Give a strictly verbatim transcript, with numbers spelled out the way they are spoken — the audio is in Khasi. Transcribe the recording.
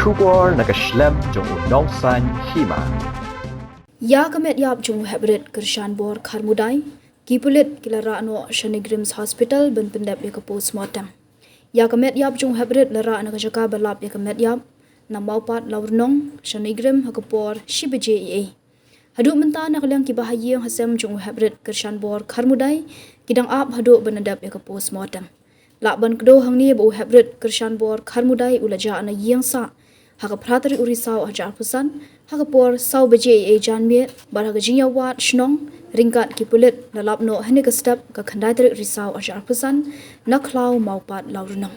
Khubor na ka shlem jong u nongsan hima. Ïa ka met ïap jong u heprit Krishanbor Kharmudai, ki pulit ki la rah noh sha NEIGRIHMS Hospital ban pyndep ïa ka postmortem. Ïa ka met ïap jong u heprit la rah na ka jaka ba lap ïa ka met ïap, na Mawpat Lawrnong, sha NEIGRIHMS ha ka por shi baje eiei. Haduh mynta na ka liang ki bahaïing hasem jong u heprit Krishanbor Kharmudai ki dang ap haduh ban da dep ïa ka postmortem. Lah ban kdew hangne ba u heprit Krishanbor Kharmudai u la jah na ïing sah ha ka phra tarik u Risaw hajar arphew san, ha ka por saw baje eiei janmiet, bad ha ka jingïawad shnong ryngkat ki pulit la lap noh hynne ka step ka khyndai tarik Risaw hajar arphew san, na khlaw Mawpat Lawrnong.